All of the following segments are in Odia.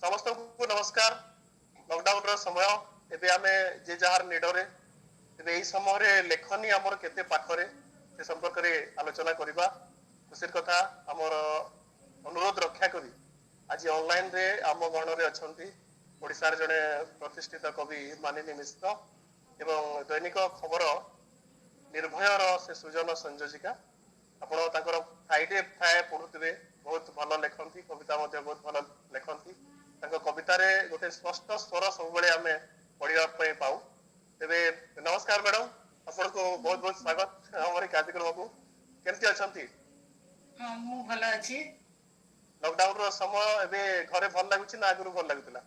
ସମସ୍ତଙ୍କୁ ନମସ୍କାର। ଲକଡାଉନ ର ସମୟ, ଏବେ ଆମେ ଯେ ଯାହାର ନିଡରେ। ତେବେ ଏଇ ସମୟରେ ଲେଖନୀ ଆମର କେତେ ପାଖରେ, ସେ ସମ୍ପର୍କରେ ଆଲୋଚନା କରିବା। ଖୁସିର କଥା, ଆମର ଅନୁରୋଧ ରକ୍ଷା କରି ଆଜି ଅନଲାଇନରେ ଆମ ଗହଣରେ ଅଛନ୍ତି ଓଡ଼ିଶାର ଜଣେ ପ୍ରତିଷ୍ଠିତ କବି ମାନିନୀ ମିଶ୍ର ଏବଂ ଦୈନିକ ଖବର ନିର୍ଭୟର ସେ ସୁଜନ ସଂଯୋଜିକା। ଆପଣ ତାଙ୍କର ଫ୍ରାଇଡେ ଫ୍ରାଏ ପଢୁଥିବେ, ବହୁତ ଭଲ ଲେଖନ୍ତି, କବିତା ମଧ୍ୟ ବହୁତ ଭଲ ଲେଖନ୍ତି। ତାଙ୍କ କବିତାରେ ଗୋଟେ ସ୍ପଷ୍ଟ ସ୍ୱର ସବୁବେଳେ ଆମେ ପଢିବା ପାଇଁ ପାଉ। ତେବେ ନମସ୍କାର ମ୍ୟାଡମ, ଆପଣଙ୍କୁ ବହୁତ ବହୁତ ସ୍ୱାଗତ ଆମର ଏଇ କାର୍ଯ୍ୟକ୍ରମକୁ। କେମିତି ଅଛନ୍ତି? ହଁ, ମୁଁ ଭଲ ଅଛି। ଲକଡାଉନ ର ସମୟ ଏବେ ଘରେ ଭଲ ଲାଗୁଛି ନା ଆଗରୁ ଭଲ ଲାଗୁଥିଲା?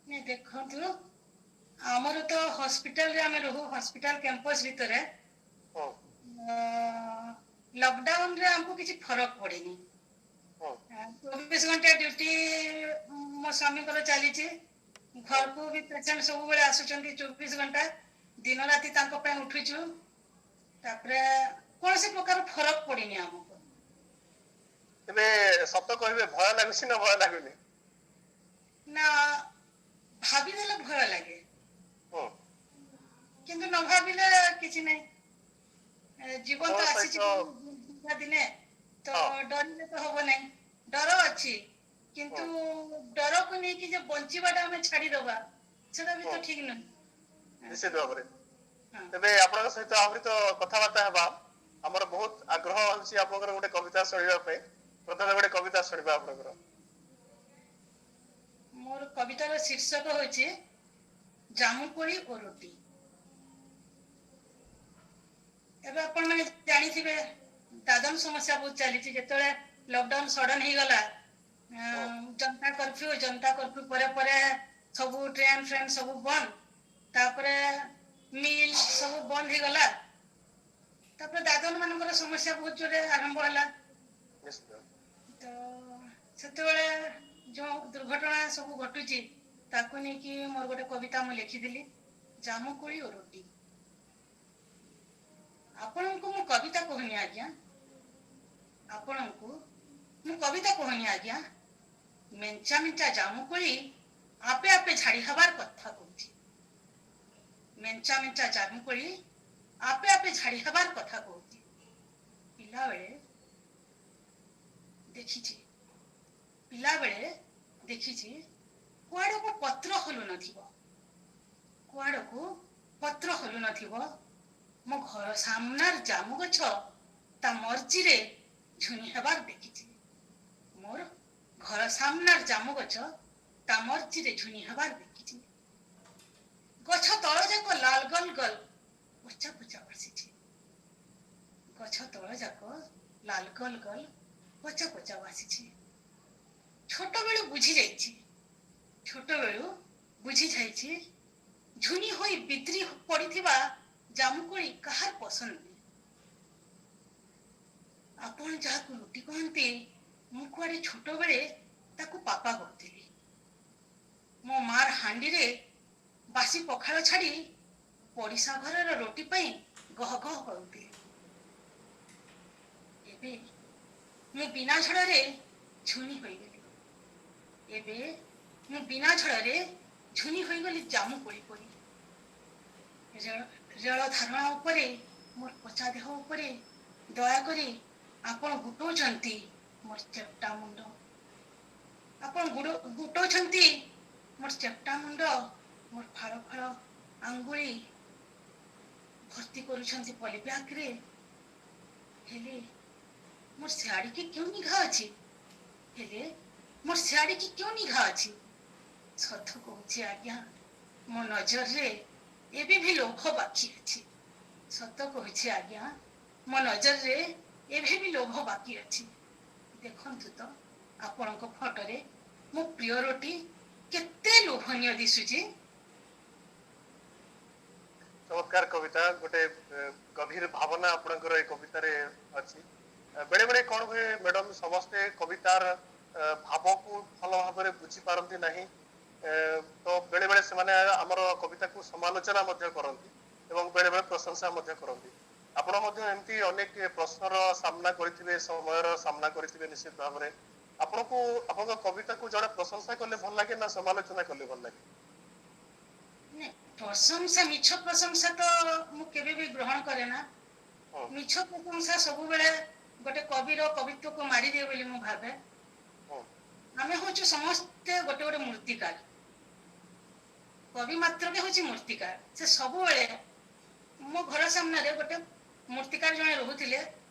ନାଇଁ, ଦେଖନ୍ତୁ, ଆମର ତ ହସ୍ପିଟାଲରେ ଆମେ ରହୁ, ହସ୍ପିଟାଲ କ୍ୟାମ୍ପସ ଭିତରେ। ଲକଡାଉନ ରେ ଆମକୁ କିଛି ଫରକ ପଡେନି। 24 ଘଣ୍ଟା ଡ୍ୟୁଟି ମୋ ସ୍ୱାମୀଙ୍କର ଚାଲିଛି। ଘରକୁ ବି ପେସେଣ୍ଟ ସବୁବେଳେ ଆସୁଛନ୍ତି, 24 ଘଣ୍ଟା ଦିନ ରାତି ତାଙ୍କ ପାଇଁ ଉଠୁଛୁ। ତାପରେ କୌଣସି ପ୍ରକାର ଫରକ ପଡିନି ଆମକୁ। ଏବେ ସତ କହିବେ, ଭୟ ଲାଗୁଛି ନା ଭୟ ଲାଗୁନି? ନା, ଭାବିଦେଲେ ଭୟ ଲାଗେ, କିନ୍ତୁ ନ ଭାବିଲେ କିଛି ନାହିଁ। ଜୀବନ ତ ଆସିଛି ଦିନେ, ତ ଡରିଲେ ତ ହବ ନାହିଁ। ଡର ଅଛି, କିନ୍ତୁ ଡରକୁ ନେଇକି ଯେ ବଞ୍ଚିବାଟା ଆମେ ଛାଡିଦବା, ସେଟା ବି ତ ଠିକ ନୁହେଁ। ନିଶ୍ଚିତ ଭାବରେ। ତେବେ ଆପଣଙ୍କ ସହିତ ଆହୁରି ତ କଥାବାର୍ତ୍ତା ହେବା। ଆମର ବହୁତ ଆଗ୍ରହ ଅଛି ଆପଣଙ୍କର ଗୋଟେ କବିତା ଶୁଣିବା ପାଇଁ। ପ୍ରଥମେ ଗୋଟେ କବିତା ଶୁଣିବା ଆପଣଙ୍କର। ମୋର କବିତାର ଶୀର୍ଷକ ହଉଛି ଜାମୁକୋଳି ଓ ରୁଟି। ଏବେ ଆପଣମାନେ ଜାଣିଥିବେ ଦାଦନ ସମସ୍ୟା ବହୁତ ଚାଲିଛି। ଯେତେବେଳେ ଲକଡାଉନ ସଡନ ହେଇଗଲା, ଜନତା କର୍ଫ୍ୟୁ, ଜନତା କର୍ଫ୍ୟୁ ପରେ ପରେ ସବୁ ଟ୍ରେନ ଫ୍ରେନ୍ ସବୁ ବନ୍ଦ, ତାପରେ ମିଲ୍ ସବୁ ବନ୍ଦ ହେଇଗଲା। ତାପରେ ଦାଦନ ମାନଙ୍କର ସମସ୍ୟା ବହୁତ ଜୋରେ ଆରମ୍ଭ ହେଲା। ତ ସେତେବେଳେ ଯୋଉ ଦୁର୍ଘଟଣା ସବୁ ଘଟୁଛି, ତାକୁ ନେଇକି ମୋର ଗୋଟେ କବିତା ମୁଁ ଲେଖିଥିଲି, ଜାମୁକୋଳି ଓ ରୁଟି। ଆପଣଙ୍କୁ ମୁଁ କବିତା କହୁନି ଆଜ୍ଞା, ଆପଣଙ୍କୁ ମୁଁ କବିତା କହୁନି ଆଜ୍ଞା, ମେଞ୍ଚା ମେଞ୍ଚା ଜାମୁକୋଳି ଆପେ ଆପେ ଝାଡି ହବାର କଥା କହୁଛି। ମେଞ୍ଚା ମେଞ୍ଚା ଜାମୁକୋଳି ଆପେ ଆପେ ଝାଡି ହବାର କଥା କହୁଛି। ପିଲାବେଳେ ଦେଖିଛି, ପିଲାବେଳେ ଦେଖିଛି, କୁଆଡକୁ ପତ୍ର ହଲୁ ନଥିବ, କୁଆଡକୁ ପତ୍ର ହଲୁ ନଥିବ, ମୋ ଘର ସାମ୍ନାର ଜାମୁ ଗଛ ତା ମର୍ଜିରେ ଝୁନି ହେବାର ଦେଖିଛି। ମୋର ଘର ସାମ୍ନାର ଜାମୁ ଗଛ ତା ମର୍ଜିରେ ଝୁନି ହେବାର ଦେଖିଛି। ଗଛ ତଳ ଯାକ ଲାଲ ଗଲ ଗଲ ପଚା ପଚା ବାସିଛି। ଗଛ ତଳ ଯାକ ଲାଲ ଗଲ ଗଲ ପଚା ପଚା ବାସିଛି। ଛୋଟବେଳୁ ବୁଝି ଯାଇଛି, ଛୋଟବେଳୁ ବୁଝି ଯାଇଛି, ଝୁନି ହୋଇ ବିଦ୍ରି ପଡିଥିବା ଜାମୁକୋଳି କାହାର ପସନ୍ଦ ନୁହେଁ। ଆପଣ ଯାହାକୁ ରୁଟି କହନ୍ତି, ମୁଁ କୁଆଡେ ଛୋଟବେଳେ ତାକୁ ପାପା କହୁଥିଲି। ମୋ ମାର ହାଣ୍ଡିରେ ବାସି ପଖାଳ ଛାଡି ପଡିଶା ଘରର ରୁଟି ପାଇଁ ଗହ ଗହ କରୁଥିଲି। ଏବେ ମୁଁ ବିନା ଝଡ଼ରେ ଝୁନି ହୋଇଗଲି। ଏବେ ମୁଁ ବିନା ଝଡ଼ରେ ଝୁନି ହୋଇଗଲି ଜାମୁକୋଳି ପରି। ରେଳ ଧାରଣା ଉପରେ, ମୋର ପଚା ଦେହ ଉପରେ ଦୟାକରି ଆପଣ ଗୁଟଉଛନ୍ତି ମୋର ଚେପଟା ମୁଣ୍ଡ। ଆପଣ ଗୁଟଉଛନ୍ତି ମୋର ଚେପଟା ମୁଣ୍ଡ, ମୋର ଫାଳ ଫାଳ ଆଙ୍ଗୁଳି ଭର୍ତ୍ତି କରୁଛନ୍ତି ପଲିବ୍ୟାଗରେ। ହେଲେ ମୋର ସିଆଡ଼ିକି କେଉଁ ନିଘା ଅଛି? ହେଲେ ମୋର ସିଆଡ଼ିକି କେଉଁ ନିଘା ଅଛି? ସତ କହୁଛି ଆଜ୍ଞା, ମୋ ନଜରରେ ଏବେ ବି ଲୋଭ ବାକି ଅଛି। ସତ କହୁଛି ଆଜ୍ଞା, ମୋ ନଜରରେ ଏବେ ବି ଲୋଭ ବାକି ଅଛି। ଦେଖନ୍ତୁ ତ, ଆପଣଙ୍କ ଫଟୋରେ ମୋ ପ୍ରିୟ ରୁଟି କେତେ ଲୋଭନୀୟ ଦିଶୁଛି। ଚମତ୍କାର କବିତା, ଗୋଟେ ଗଭୀର ଭାବନା ଆପଣଙ୍କର ଏ କବିତାରେ ଅଛି। ବେଳେ ବେଳେ କଣ ହୁଏ ମ୍ୟାଡମ, ସମସ୍ତେ କବିତାର ଭାବକୁ ଭଲ ଭାବରେ ବୁଝିପାରନ୍ତି ନାହିଁ, ତ ବେଳେ ବେଳେ ସେମାନେ ଆମର କବିତାକୁ ସମାଲୋଚନା ମଧ୍ୟ କରନ୍ତି ଏବଂ ବେଳେ ବେଳେ ପ୍ରଶଂସା ମଧ୍ୟ କରନ୍ତି। ଆପଣ ମଧ୍ୟ ଏମିତି ଅନେକ ପ୍ରଶ୍ନର ସାମ୍ନା କରିଥିବେ, ସମୟର ସାମ୍ନା କରିଥିବେ ନିଶ୍ଚିତ ଭାବରେ। ଆପଣଙ୍କୁ ଆପଣଙ୍କ କବିତାକୁ ଜଣେ ପ୍ରଶଂସା କଲେ ଭଲ ଲାଗେ ନା ସମାଲୋଚନା କଲେ ଭଲ ଲାଗେ? ନାଇଁ, ପ୍ରଶଂସା, ମିଛ ପ୍ରଶଂସା ତ ମୁଁ କେବେ ବି ଗ୍ରହଣ କରେ ନା। ମିଛ ପ୍ରଶଂସା ସବୁବେଳେ ଗୋଟେ କବିର କବିତ୍ୱକୁ ମାରିଦିଏ ବୋଲି ମୁଁ ଭାବେ। ଆମେ ହଉଛୁ ସମସ୍ତେ ଗୋଟେ ଗୋଟେ ମୂର୍ତ୍ତିକାର। କବି ମାତ୍ରକେ ହଉଛି ମୂର୍ତ୍ତିକାର। ସେ ସବୁବେଳେ, ମୋ ଘର ସାମ୍ନାରେ ଗୋଟେ ମୂର୍ତ୍ତିକାର ଜଣେ ରହୁଥିଲେ,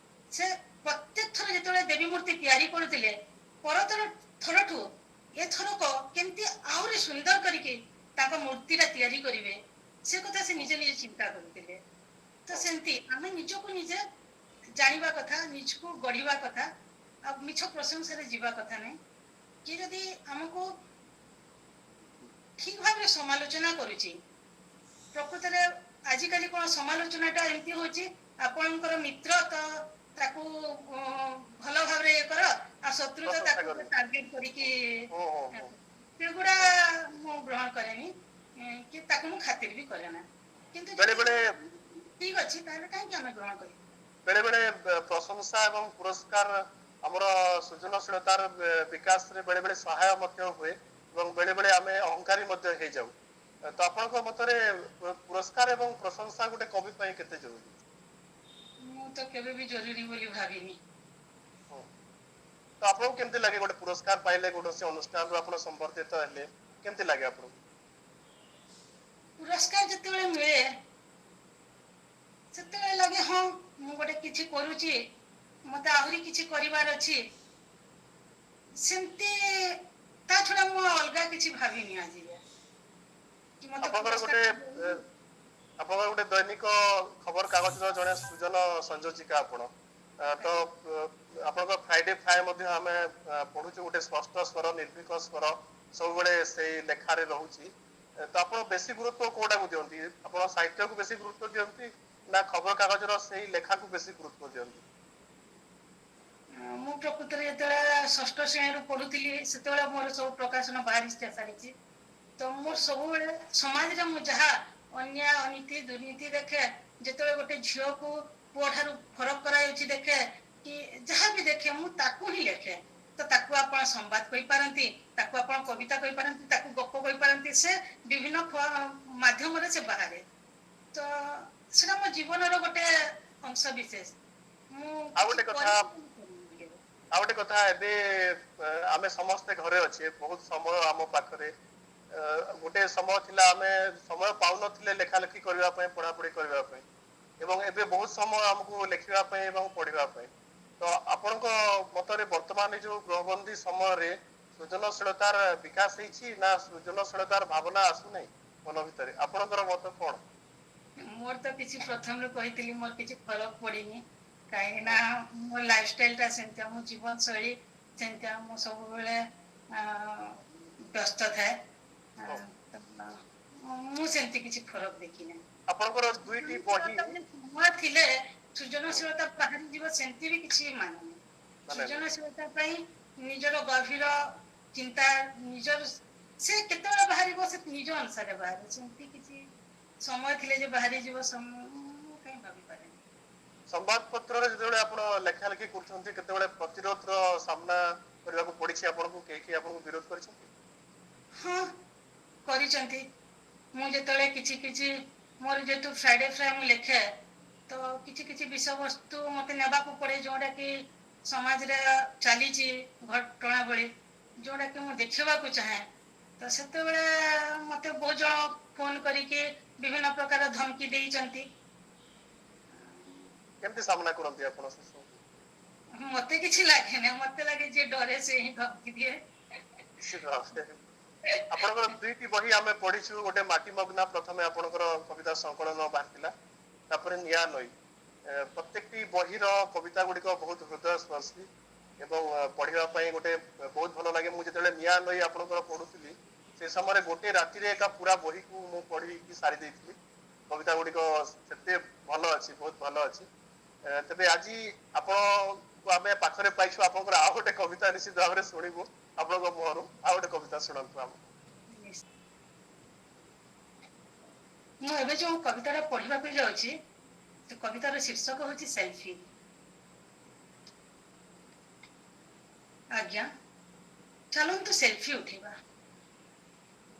ସେ ପ୍ରତ୍ୟେକ ଥର ଯେତେବେଳେ ଦେବୀ ମୂର୍ତ୍ତି ତିଆରି କରୁଥିଲେ, ପରଥର ଥରଠୁ ଏଥରକ କେମିତି ଆହୁରି ସୁନ୍ଦର କରିକି ତାଙ୍କ ମୂର୍ତ୍ତିଟା ତିଆରି କରିବେ, ସେ କଥା ସେ ନିଜେ ନିଜେ ଚିନ୍ତା କରୁଥିଲେ। ତ ସେମିତି ଆମେ ନିଜକୁ ନିଜେ ଜାଣିବା କଥା, ନିଜକୁ ଗଢିବା କଥା, ଆଉ ମିଛ ପ୍ରଶଂସାରେ ଯିବା କଥା ନାହିଁ। କିଏ ଯଦି ଆମକୁ ଠିକ ଭାବରେ ସମାଲୋଚନା କରୁଛି, ପ୍ରକୃତରେ ଆଜିକାଲି କଣ ସମାଲୋଚନାଟା ଏମିତି ହଉଛି, ଆପଣଙ୍କର ମିତ୍ର ତ ତାକୁ ଭଲ ଭାବରେ ଇଏ କର, ଆଉ ଶତ୍ରୁ ତ ପ୍ରଶଂସା ତାକୁ କରିବେ। ଟାର୍ଗେଟ କରିକି, ହୁଁ ହୁଁ ହୁଁ ସେଗୁଡା ମୁଁ ଗ୍ରହଣ କରେନି କି ତାକୁ ମୁଁ ଖାତିର ବି କରେ ନା। କିନ୍ତୁ ବେଳେ ଯଦି ବେଳେ ଠିକ ଅଛି, ତାହେଲେ କାହିଁକି ଆମେ ଗ୍ରହଣ କରିବୁ? ବେଳେ ବେଳେ ପ୍ରଶଂସା ଏବଂ ପୁରସ୍କାର ଆମର ସୃଜନଶୀଳତାର ବିକାଶରେ ବେଳେ ବେଳେ ସହାୟ ମଧ୍ୟ ହୁଏ ଏବଂ ବେଳେ ବେଳେ ଆମେ ଅହଙ୍କାରୀ ମଧ୍ୟ ହେଇଯାଉ। ତ ଆପଣଙ୍କ ମତରେ ପୁରସ୍କାର ଏବଂ ପ୍ରଶଂସା ଗୋଟେ କବି ପାଇଁ କେତେ ଜରୁରୀ? ମୁଁ ତ କେବେ ବି ଜରୁରୀ ବୋଲି ଭାବିନି। ତ ଆପଣଙ୍କୁ କେମିତି ଲାଗେ ଗୋଟେ ପୁରସ୍କାର ପାଇଲେ, କୌଣସି ଅନୁଷ୍ଠାନରୁ ଆପଣ ସମ୍ବର୍ଦ୍ଧିତ ହେଲେ, କେମିତି ଲାଗେ ଆପଣଙ୍କୁ? ପୁରସ୍କାର ଯେତେବେଳେ ମିଳେ, ସେତେବେଳେ ଲାଗେ ହଁ, ମୁଁ ଗୋଟେ କିଛି କରୁଛି, ମତେ ଆହୁରି କିଛି କରିବାର ଅଛି। ସେମିତି ତା ଛଡା ମୁଁ ଅଲଗା କିଛି ଭାବିନି ଆଜି ଯାଏ କି ମତେ ଆପଣଙ୍କର ପୁରସ୍କାର ଗୋଟେ ଆପଣଙ୍କର ଗୋଟେ ଦୈନିକ ଖବର କାଗଜର ଜଣେ ସୃଜନ ସଂଯୋଜିକା ଆପଣ। ତ ଆପଣଙ୍କ ଫ୍ରାଇଡେ ଫ୍ରାଏ ମଧ୍ୟ ଆମେ ପଢୁଛୁ। ଗୋଟେ ସ୍ପଷ୍ଟ ସ୍ୱର, ନିର୍ଭୀକ ସ୍ୱର ସବୁବେଳେ ସେଇ ଲେଖାରେ ରହୁଛି। ତ ଆପଣ ବେଶୀ ଗୁରୁତ୍ୱ କୋଉଟାକୁ ଦିଅନ୍ତି? ଆପଣ ସାହିତ୍ୟକୁ ବେଶୀ ଗୁରୁତ୍ୱ ଦିଅନ୍ତି ନା ଖବର କାଗଜର ସେଇ ଲେଖାକୁ ବେଶୀ ଗୁରୁତ୍ୱ ଦିଅନ୍ତି? ମୁଁ ପ୍ରକୃତରେ ଯେତେବେଳେ ଷଷ୍ଠ ଶ୍ରେଣୀରୁ ପଢୁଥିଲି, ସେତେବେଳେ ମୋର ସବୁ ପ୍ରକାଶନ ବାହାରି ସାରିଛି। ତ ମୋର ସବୁବେଳେ ସମାଜରେ ମୁଁ ଯାହା ଅନ୍ୟାୟ, ଅନୀତି, ଦୁର୍ନୀତି ଦେଖେ, ଯେତେବେଳେ ଗୋଟେ ଝିଅକୁ ପୁଅ ଠାରୁ ଫରକ କରାଯାଉଛି ଦେଖେ କି ଯାହା ବି ଦେଖେ, ମୁଁ ତାକୁ ହିଁ ଲେଖେ। ତ ତାକୁ ଆପଣ ସମ୍ବାଦ କହିପାରନ୍ତି, ତାକୁ ଆପଣ କବିତା କହିପାରନ୍ତି, ତାକୁ ଗପ କହିପାରନ୍ତି, ସେ ବିଭିନ୍ନ ମାଧ୍ୟମରେ ସେ ବାହାରେ। ତ ସେଟା ମୋ ଜୀବନର ଗୋଟେ ଅଂଶ ବିଶେଷ। ମୁଁ ଆଉ କିଛି ଗୋଟେ କଥା, କରି ଆଉ ଗୋଟେ କଥା, ଏବେ ଆମେ ସମସ୍ତେ ଘରେ ଅଛେ, ବହୁତ ସମୟ ଆମ ପାଖରେ। ଗୋଟେ ସମୟ ଥିଲା ଆମେ ସମୟ ପାଉନଥିଲେ ଲେଖାଲେଖି କରିବା ପାଇଁ, ପଢାପଢି କରିବା ପାଇଁ, ଏବଂ ଏବେ ବହୁତ ସମୟ ଆମକୁ ଲେଖିବା ପାଇଁ ଏବଂ ପଢିବା ପାଇଁ। ତ ଆପଣଙ୍କ ମତରେ ବର୍ତ୍ତମାନ ଏଇ ଯୋଉ ଗୃହବନ୍ଦୀ ସମୟରେ ସୃଜନଶୀଳତାର ବିକାଶ ହେଇଛି ନା ସୃଜନଶୀଳତାର ଭାବନା ଆସୁନାହିଁ ମନ ଭିତରେ? ଆପଣଙ୍କର ମତ କଣ? ମୋର ତ କିଛି, ପ୍ରଥମରୁ କହିଥିଲି, ମୋର କିଛି ଫରକ ପଡିନି, କାହିଁକି ନା ମୋ ଲାଇଫଷ୍ଟାଇଲ ଟା ସେମିତିଆ, ମୋ ଜୀବନ ଶୈଳୀ ସେମିତିଆ, ମୁଁ ସବୁବେଳେ ବ୍ୟସ୍ତ ଥାଏ। ତ ମୁଁ ସେମିତି କିଛି ଫରକ ଦେଖିନି। ଆପଣଙ୍କର ଦୁଇଟି ବହି ସମୟ ଥିଲେ ସୃଜନଶୀଳତା ବାହାରି ଯିବ, ସେମିତି ବି କିଛି ମାନୁନି। ମାନେ ସୃଜନଶୀଳତା ପାଇଁ ନିଜର ଗଭୀର ଚିନ୍ତା, ନିଜର ସେ କେତେବେଳେ ବାହାରିବ, ସେ ନିଜ ଅନୁସାରେ ବାହାରେ। ସେମିତି କିଛି ସମୟ ଥିଲେ ଯେ ବାହାରି ଯିବ, ମୁଁ କାହିଁ ଭାବିପାରେନି। ସମ୍ବାଦ ପତ୍ରରେ ଯେତେବେଳେ ଆପଣ ଲେଖା ଲେଖି କରୁଛନ୍ତି, କେତେବେଳେ ପ୍ରତିରୋଧର ସାମ୍ନା କରିବାକୁ ପଡିଛି ଆପଣଙ୍କୁ? କେହି କେହି ଆପଣଙ୍କୁ ବିରୋଧ କରିଛନ୍ତି? ହଁ, କରିଛନ୍ତି। ମୁଁ ଯେତେବେଳେ କିଛି କିଛି, ମୋର ଯେହେତୁ ଫ୍ରାଇଡେ ଫ୍ରାଏ ମୁଁ ଲେଖେ, ତ କିଛି କିଛି ବିଷୟବସ୍ତୁ ମତେ ନେବାକୁ ପଡେ, ଯୋଉଟା କି ସମାଜରେ ଚାଲିଛି ଘଟଣା ଭଳି, ଯୋଉଟା କି ମୁଁ ଦେଖିବାକୁ ଚାହେଁ। ତ ସେତେବେଳେ ମତେ ବହୁତ ଜଣ ଫୋନ କରିକି ବିଭିନ୍ନ ପ୍ରକାର ଧମକି ଦେଇଛନ୍ତି। କେମିତି ସାମ୍ନା କରନ୍ତି ଆପଣ ସେସବୁ? ମତେ କିଛି ଲାଗେନି। ମତେ ଲାଗେ ଯିଏ ଡରେ ସେ ହିଁ ଧମକି ଦିଏ। ନିଶ୍ଚିତ ଭାବରେ। ଆପଣଙ୍କର ଦୁଇଟି ବହି ଆମେ ପଢିଛୁ। ଗୋଟେ ମାଟି ମଗ୍ନା, ପ୍ରଥମେ ଆପଣଙ୍କର କବିତା ସଂକଳନ ବାହାରିଥିଲା, ତାପରେ ନିଆଁ ନଈ। ପ୍ରତ୍ୟେକଟି ବହିର କବିତା ଗୁଡିକ ବହୁତ ହୃଦୟସ୍ପର୍ଶୀ ଏବଂ ପଢିବା ପାଇଁ ଗୋଟେ ବହୁତ ଭଲ ଲାଗେ। ମୁଁ ଯେତେବେଳେ ନିଆଁ ନଈ ଆପଣଙ୍କର ପଢୁଥିଲି, ସେ ସମୟରେ ଗୋଟେ ରାତିରେ ଏକା ପୁରା ବହିକୁ ମୁଁ ପଢିକି ସାରି ଦେଇଥିଲି। କବିତା ଗୁଡିକ ସେତେ ଭଲ ଅଛି, ବହୁତ ଭଲ ଅଛି। ତେବେ ଆଜି ଆପଣଙ୍କୁ ଆମେ ପାଖରେ ପାଇଛୁ, ଆପଣଙ୍କର ଆଉ ଗୋଟେ କବିତା ନିଶ୍ଚିତ ଭାବରେ ଶୁଣିବୁ ଆପଣଙ୍କ ମୁହଁରୁ। ଆଉ ଗୋଟେ କବିତା ଶୁଣନ୍ତୁ ଆମକୁ। ମୁଁ ଏବେ ଯୋଉ କବିତାଟା ପଢିବାକୁ ଯାଉଛି, ସେ କବିତାର ଶୀର୍ଷକ ହଉଛି ସେଲଫି। ଆଜ୍ଞା, ଚାଲନ୍ତୁ ସେଲଫି ଉଠେଇବା।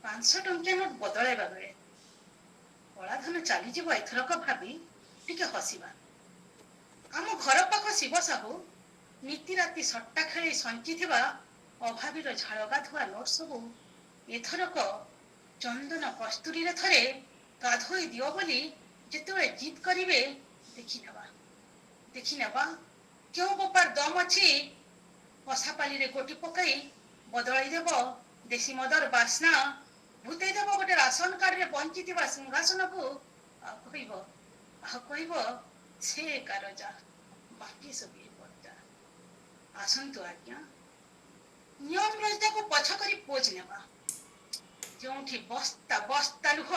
500 ଟଙ୍କିଆ ନୋଟ ବଦଳାଇବା ବେଳେ କଳାଧନ ଚାଲିଯିବ ଏଥରକ ଭାବି ଟିକେ ହସିବା। ଆମ ଘର ପାଖ ଶିବ ସାହୁ ନିତି ରାତି ସଟ୍ଟା ଖେଳି ସଞ୍ଚିଥିବା ଅଭାବୀର ଝାଳ ଗାଧୁଆ ନୋଟ ସବୁ ଏଥରକ ଚନ୍ଦନ କସ୍ତୁରୀରେ ଥରେ ଗାଧୋଇ ଦିଅ ବୋଲି ଯେତେବେଳେ ଜିଦ୍ କରିବେ, ଦେଖିନେବା, ଦେଖିନେବା କେଉଁ ବୋପାର ଦମ ଅଛି ପଶାପାଲିରେ ଗୋଟି ପକାଇ ବଦଳାଇ ଦେବ ଦେଶୀ ମଦର ବାସ୍ନା, ଭୂତେଇ ଦେବ ଗୋଟେ ରାସନ କାର୍ଡରେ ବଞ୍ଚିଥିବା ସିଂହାସନକୁ, ଆଉ କହିବ ସେ କାରଜା, ବାକି ସବୁ ଏ ପର୍ଜା। ଆସନ୍ତୁ ଆଜ୍ଞା, ନିୟମ ରଜାକୁ ପଛ କରି ପୋଜ ନେବା। ଯେଉଁଠି ବସ୍ତା ବସ୍ତା ଲୁହ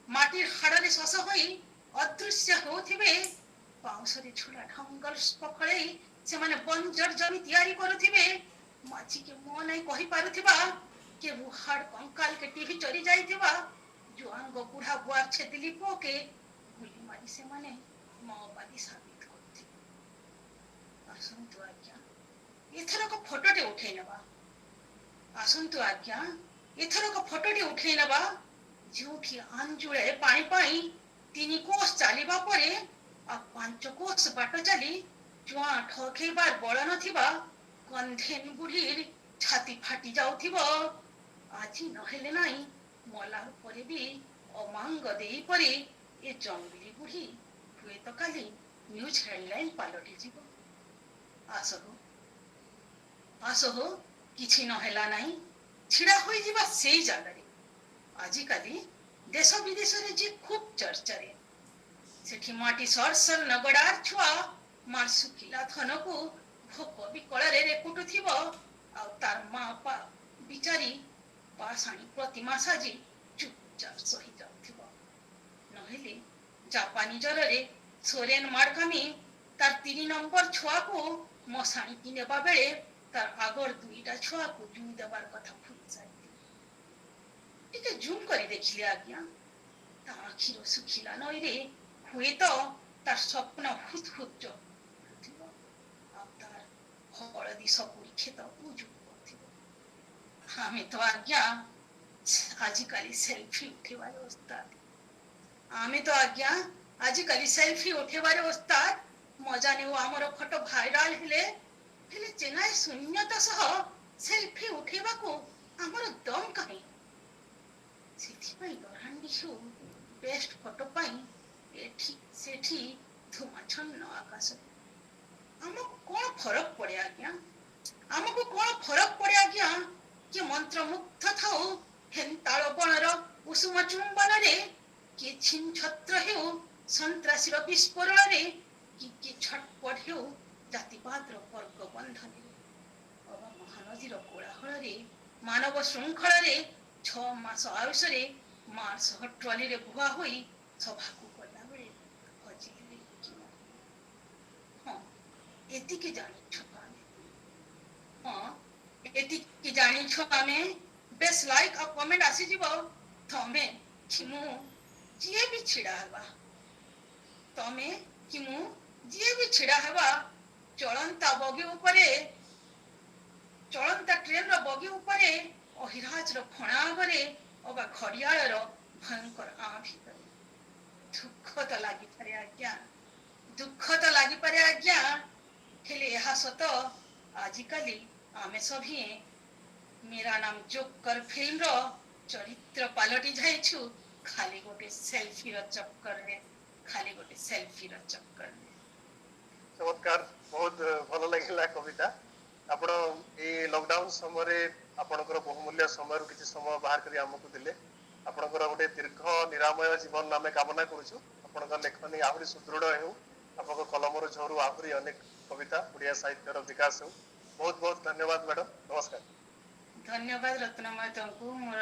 ମାଟିର ହାଡ଼ରେ ଶେଷ ହୋଇ ଅଦୃଶ୍ୟ ହେଉଥିବେ, ବାଉଁଶରେ ଝୁଲା ଢଙ୍ଗର ପଖଳେଇ ସେମାନେ ବଞ୍ଜର ଜମି ତିଆରି କରୁଥିବେ, ମାଝିକେ ମୋ ନାଇଁ କହିପାରୁଥିବା କେ ବୁହାଡ଼ କଙ୍କାଲ କେ ଟିଭି ଚରି ଯାଇଥିବା ଜୁଆଙ୍ଗ ବୁଢା ବୁଆର ଛେଦିଲି ପୁଅକେ ଗୁଲି ମାରି ସେମାନେ ମାଓବାଦୀ ସାବିତ କରୁଥିବେ। ଆସନ୍ତୁ ଆଜ୍ଞା, ଏଥରକ ଫଟୋଟେ ଉଠେଇ ନେବା। ଆସନ୍ତୁ ଆଜ୍ଞା, ଏଥରକ ଫଟୋଟି ଉଠେଇ ନେବା। ଯେଉଁଠି ଆଞ୍ଜୁଳେ ପାଣି ପାଇଁ 3 କୋଶ ଚାଲିବା ପରେ ଆଉ 5 କୋଶ ବାଟ ଚାଲି ଚୁଆଁ ଠକେଇବାର ବଳ ନଥିବା କନ୍ଧେନ ବୁଢୀର ଛାତି ଫାଟି ଯାଉଥିବ, ଆଜି ନହେଲେ ନାହିଁ ମଲା ପରେ ବି ଅମାଙ୍ଗ ଦେଇପରି ଏ ଜଙ୍ଗଲି ବୁଢୀ ହୁଏତ କାଲି ନ୍ୟୁଜ ହେଡଲାଇନ ପାଲଟି ଯିବ। ଆସ ହୋ, ଆସ ହୋ, କିଛି ନହେଲା ନାହିଁ, ଛିଡା ହୋଇଯିବା ସେଇ ଜାଗାରେ ଆଜିକାଲି ଦେଶ ବିଦେଶରେ ଯେ ଖୁବ ଚର୍ଚ୍ଚାରେ। ସେଠି ମାଟି ସର ନଗଡାର ଛୁଆ ମାର ଶୁଖିଲା ଧନକୁ ଭୋକ ବିକଳରେ ରେକୁଟୁଥିବ, ଆଉ ତାର ମା ପା ବିଚାରି ପାଷାଣୀ ପ୍ରତିମା ସାଜି ଚୁପଚାପ ସହି ଯାଉଥିବ। ନହେଲେ ଜାପାନୀ ଜ୍ୱରରେ ସୋରେନ ମାଡକାମି ତାର 3 ନମ୍ବର ଛୁଆକୁ ମଶାଣିକି ନେବା ବେଳେ ତାର আগର ଦୁଇଟା ଛୁଆକୁ ଜୁଇ ଦେବାର କଥା ଭୁଲି ଯାଇଥିବ। ଟିକେ ଜୁମ୍ କରି ଦେଖିଲେ ଆଜ୍ଞା, ତା ଆଖିର ଶୁଖିଲା ନଈରେ ହୁଏତ ତାର ସ୍ୱପ୍ନ ହୁତ ହୁତ ଜଳୁଥିବ, ଆଉ ତାର ହଳଦୀ ସପୁରୀ କ୍ଷେତ ଉଜୁଡ଼ି ପଡୁଥିବ। ଆମେ ତ ଆଜ୍ଞା ଆଜିକାଲି ସେଲଫି ଉଠେଇବାରେ ଓସ୍ତାଦ। ଆମେ ତ ଆଜ୍ଞା ଆଜିକାଲି ସେଲଫି ଉଠେଇବାରେ ଓସ୍ତାଦ। ମଜା ନେଉ ଆମର ଫଟୋ ଭାଇରାଲ ହେଲେ। ହେଲେ ଚେନାଏ ଶୂନ୍ୟତା ସହ ସେଲଫି ଉଠେଇବାକୁ ଆମର ଦମ କାହିଁ? ସେଥିପାଇଁ ଦରାଣ୍ଡି ହେଉ ବେଷ୍ଟ ଫଟୋ ପାଇଁ ଏଠି ସେଠି ଧୂମାଚ୍ଛନ୍ନ ଆକାଶରେ। ଆମକୁ କଣ ଫରକ ପଡେ ଆଜ୍ଞା? ଆମକୁ କଣ ଫରକ ପଡେ ଆଜ୍ଞା, କିଏ ମନ୍ତ୍ରମୁଗ୍ଧ ଥାଉ ହେନ୍ତାଳ ବଣର ଉଷୁମ ଚୁମ୍ବନରେ, କିଏ ଛିନଛତ୍ର ହେଉ ସନ୍ତ୍ରାସୀର ବିସ୍ଫୋରଣରେ, କି କିଏ ଛଟପଟ ହେଉ ଜାତିବାଦର ବର୍ଗ ବନ୍ଧନରେ, ଅବା ମହାନଦୀର କୋଳାହଳରେ, ମାନବ ଶୃଙ୍ଖଳରେ 6 ମାସ ଆୟୁଷରେ ମାର ସହ ଟ୍ରଲିରେ ବୁହା ହୋଇ ସଭାକୁ ଗଲାବେଳେ ହଜିଲେ କି ନାହିଁ। ହଁ, ଏତିକି ଜାଣିଛୁ ଆମେ। ହଁ, ଏତିକି ଜାଣିଛୁ ଆମେ, ବେଶ ଲାଇକ୍ ଆଉ କମେଣ୍ଟ ଆସିଯିବ। ତମେ କି ମୁଁ ଯିଏ ବି ଛିଡା ହେବା, ତମେ କି ମୁଁ ଯିଏ ବି ଛିଡା ହେବା ଚଳନ୍ତା ବଗି ଉପରେ, ଚଳନ୍ତା ଟ୍ରେନର ବଗି ଉପରେ, ଅହିରାଜର ଫଣା ଆଗରେ ଅବା ଘଡ଼ିଆଳର ଭୟଙ୍କର ଆଁ ଭିତରେ, ଦୁଃଖ ତ ଲାଗିପାରେ ଆଜ୍ଞା, ଦୁଃଖ ତ ଲାଗିପାରେ ଆଜ୍ଞା, ହେଲେ ଏହା ସତ, ଆଜିକାଲି ଆମେ ସଭିଏଁ ମେରା ନାମ ଜୋକର ଫିଲ୍ମର ଚରିତ୍ର ପାଲଟି ଯାଇଛୁ ଖାଲି ଗୋଟେ ସେଲଫିର ଚକ୍କରରେ, ଖାଲି ଗୋଟେ ସେଲଫିର ଚକ୍କରରେ। ଚମତ୍କାର, ବହୁତ ଭଲ ଲାଗିଲା କବିତା। ଆପଣ ଏଇ ଲକଡାଉନ ସମୟରେ ଆପଣଙ୍କର ବହୁମୂଲ୍ୟ ସମୟରୁ କିଛି ସମୟ ବାହାର କରି ଆମକୁ ଦେଲେ। ଆପଣଙ୍କର ଗୋଟେ ଦୀର୍ଘ ନିରାମୟ ଜୀବନ ଆମେ କାମନା କରୁଛୁ। ଆପଣଙ୍କ ଲେଖନୀ ଆହୁରି ସୁଦୃଢ ହେଉ, ଆପଣଙ୍କ କଲମର ଝରୁ ଆହୁରି ଅନେକ କବିତା, ଓଡ଼ିଆ ସାହିତ୍ୟର ବିକାଶ ହେଉ। ବହୁତ ବହୁତ ଧନ୍ୟବାଦ ମ୍ୟାଡମ, ନମସ୍କାର। ଧନ୍ୟବାଦ ରତ୍ନମୟ ତମକୁ। ମୋର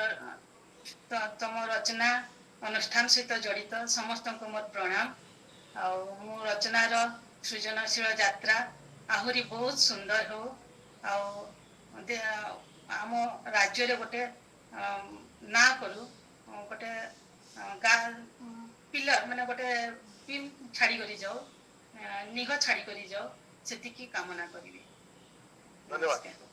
ତମ ରଚନା ଅନୁଷ୍ଠାନ ସହିତ ଜଡ଼ିତ ସମସ୍ତଙ୍କୁ ମୋର ପ୍ରଣାମ। ଆଉ ମୁଁ ରଚନାର ସୃଜନଶୀଳ ଯାତ୍ରା ଆହୁରି ବହୁତ ସୁନ୍ଦର ହଉ, ଆଉ ଆମ ରାଜ୍ୟରେ ଗୋଟେ ନାଁ କରୁ, ଗୋଟେ ଗା ପିଲର ମାନେ ଗୋଟେ ବିମ୍ ଛାଡ଼ି କରି ଯାଉ, ନିଘ ଛାଡ଼ି କରି ଯାଉ, ସେତିକି କାମନା କରିବି। ଧନ୍ୟବାଦ। ନମସ୍କାର।